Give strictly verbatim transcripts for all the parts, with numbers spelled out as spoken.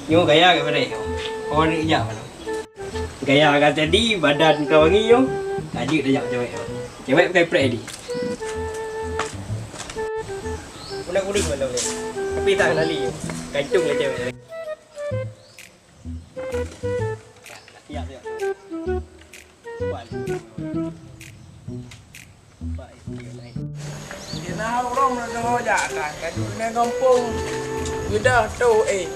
Nyoe gaya geuh beureh nyoe. Oh, ni jak mana? Gaya ka jadi, badan ka wangi nyoe. Ka jeuet tajak cewek nyoe. Cewek bukan preh di. Udah kudu mana boleh. Tapi tak kenali nyoe. Gantung lah cewek. Siap, siap. Kuat. Kuat, eh, dia naik. Dia nak urang nak tengok jak kan. Kadu ni gampang. Udah tu, eh.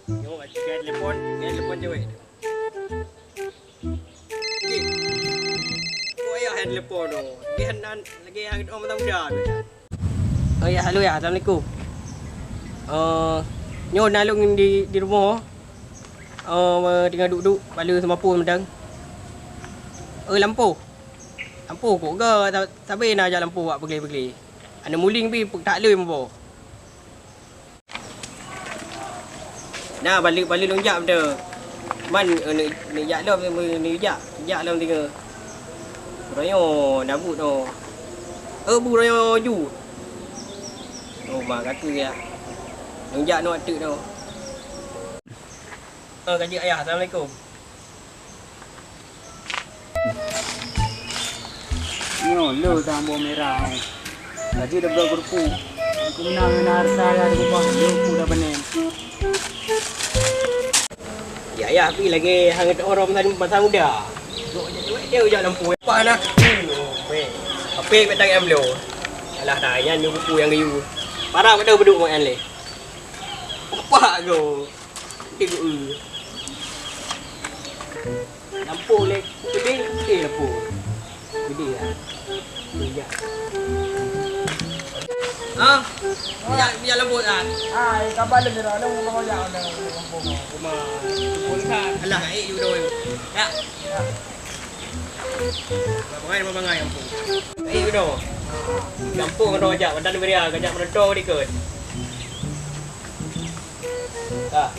Nyoe, dia telepon, dia telepon cewek tu. Okey. Oh, ayah yang telepon tu. Dia nan lagi yang orang muda tu. Oh ya, halo ya, assalamualaikum. Eh, nyoe na lôn di, di rumoh. Eh, teungoh duek-duek, bala seumapô mantong. Eh, lampôh. Lampôh kok ga, sa-, sabe na jak lampôh wak peugléh-peugléh. Aneuk muling pi tak lé muboh. Na, balik-balik lôn jak benda. Man, eh, neuk, neuk jak lom, neuk, neuk jak, jak lom singoh. Royo, na buet no. Eh, bu royo ju. Oh, ma kaki ya. Lôn jak no ateuk no. Oh, kaji ayah, assalamualaikum. Nyoe le tang boh mirah. Gaji dah beureuguh. Aku menang na harta ya di rumah. Le ku dah benem. Ya, ya, tapi lagi hangat orang masa, masa muda. Dok je cuek dia ujar lampu. Apa lah? Apa yang petang yang belum? Alah dah, yang ni buku yang gayu. Parah betul beduk makan leh. Apa tu? Tiga. Lampôh lé, gede, gede lampôh. Gede lah. Gede. Ha? Bijak, bijak lampôh kan? Ah, eh, kabar dia dah, dia mau kau jangan dah, kampung. Rumah. Kampung kan? Alah, eh, you know. Ya. Ya. Bangai, bangai, kampung. Eh, you know. Kampung kau ajak, mantan beri ah, ajak menentu dikit. Ah.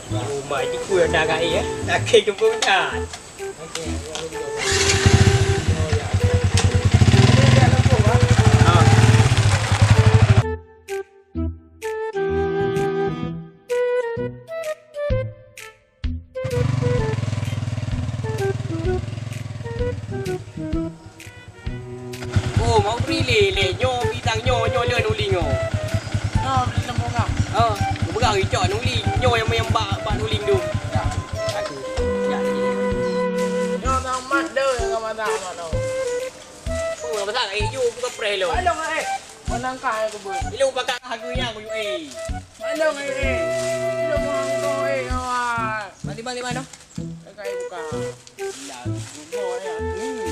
Rumah itu kuat dah kat air, eh. Laki tu pun kan. Oh, mau beri lé, lé. Nyoe bidang nyoe, nyoe le nuling nyoe. Nyoe beri lembong ah. Oh, bukan icok nuling. Nyoe yang, yang bak, bak nuling tu. Ya. Aku. Ya, ya. Nyoe sama mat deh, sama mat deh. Oh, nama sangat. Eh, you bukan preh lo. Tolong, eh. Menangkah aku, Bun. Lu pakai aku yang aku, eh. Tolong, eh, eh. Lu mau aku, eh, awak. Mati balik mana? Kai buka. Lah, rumoh ya. Hmm.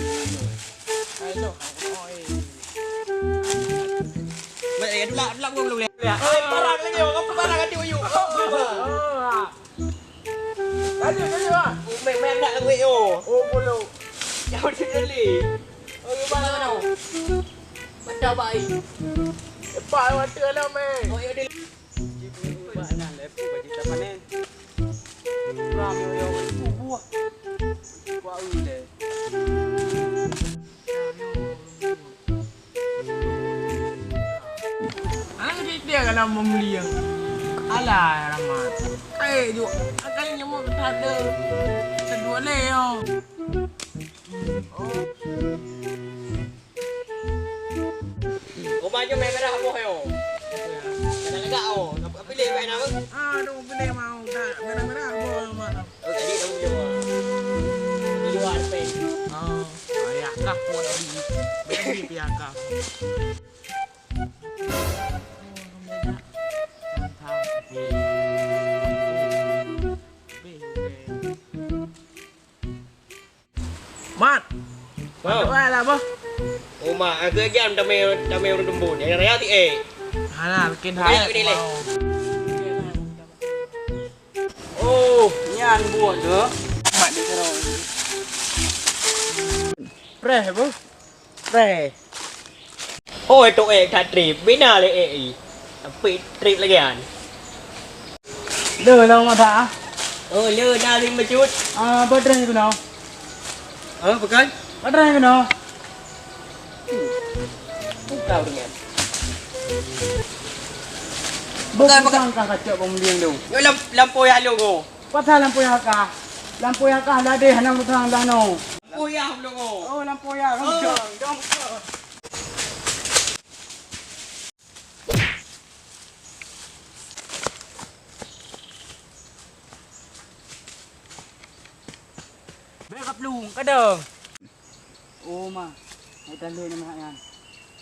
Hai, lo. Oh, eh. Baik, ya, dulak, dulak, dulak, dulak. Ai, barang lagi, apa barang ada, Uyu? Oh, oh, oh. Lanjut, lanjut, ah. Oh, main, main nak lagu, yo. Oh, puluh. Jauh dia beli. Oh, barang mana? Mantap, baik. Cepat, mata lah, meh. Oh, ya, dia. Jiku bak nan lé pu baju tapanen. Ram yo yo pu buah. Kuah u lé. Anak dia kalau menguliang. Alah, Rahmat. Ai, ju, akan nyamuk tak ada. Kedua lé yo. Oh. Rumah nyoe mé mirah boh nyoe. Dah lagak oh. Apa pilih baik nama? Ah, dong pilih mau tak mirah-mirah boh mak. Oh, jadi kamu jawab. Di luar pen. Oh, ayah kah pun di. Beri pihak kah. Mat. Wow. Mat, lah, boh. Oh, mak, aku lagi am tamai, tamai ureueng teumbon. Nyang raya ti, eh. Hana, bikin raya ni leh. Oh, nyan buat tu. Mat di sana. Preh, boh. Preh. Oh, itu eh, tak trip. Bina leh, eh, eh. Tapi trip lagi kan? Le, le, masa, ah? Oh, le, dah lima cut. Ah, baterai tu, no. Ah, bukan? Baterai tu, no. Bukan dengan. Bukan, bukan. Bukan kah kacok pemuliang tu. Nyoe lam-, lampôh yah lôn, oh. Pasal lampôh yah kah? Lampôh yah kah ladeh hana meuteurang dah no. Lampôh yah lôn, oh. Oh, lampôh yah. Oh. Dong, dong, dong. Bèk kaplueng, kadang. Oh, ma. Hai tandai nama nyan.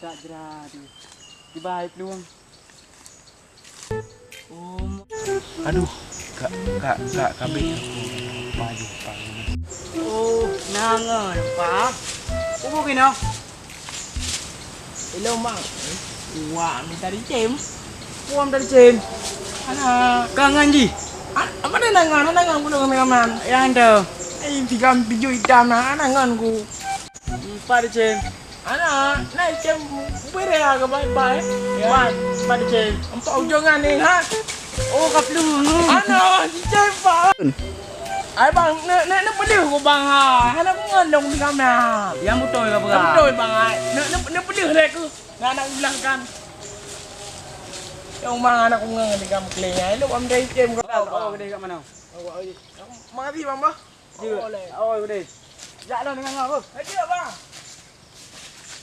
Tak jera tu. Kibai plueng. Oh, ma. Aduh, kak, kak, kak, kabeh aku. Payuh, payuh. Oh, nangan, pa. Ubu kina. Hello, Mang. Wah, minta dicem. Puang dari cem. Ana. Kangen ji. Ah, apa dah nangan? Nangan pula kami kaman. Yang tu. Eh, tiga tujuh hitam nah, nangan ku. Empat cem. Ana, naik cem. Beri harga baik-baik. Ya. Empat, empat cem. Empat ujung kan ni, ha? Oh, kaplueng. Ana, cem, Pak. Ai bang, nak nak nak pedih ku bang ha. Hana ku ngon dong di kamera. Yang beutôi ka peugah. Beutôi bang ai. Nak nak nak pedih lé ku. Nak nak ulang kan. Yang mang anak ku ngon di kam kleng ai. Lu am dai tem ko. Oh, oh, gede kat mana? Oh, oh, oh. Makasih bang bah. Dia. Oh, leh. Oh, gede. Jak lah dengan ngau. Aja bang.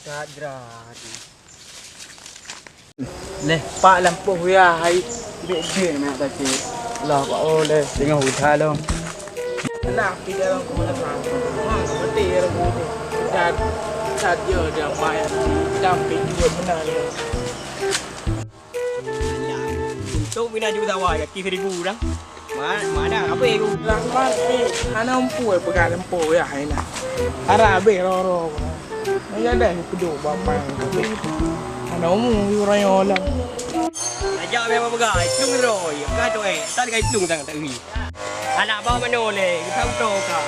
Kat jera. Leh, pak lampôh ya hai. Dek-dek nak kacik. Lah, pak, oh, leh, tengah udah lom. Nah, pi dalam kebenaran. Ha, seperti yang aku tu. Cat, cat je dia bayar. Sampai juga benar dia. Untuk mina juga sawah, ya, kis ribu dah. Ma-, mana? Apa itu? Rahmat, eh, hana umpue peugah lampôh yah hai nah. Hara abéh roro. Nyan dah peudok bapai. Hana umu yue raya lam. Raja memang peugah, iplung roi. Peugah tu, eh, tak dekat iplung sangat tak ui. Anak bawah mana leh? Kita udah ka.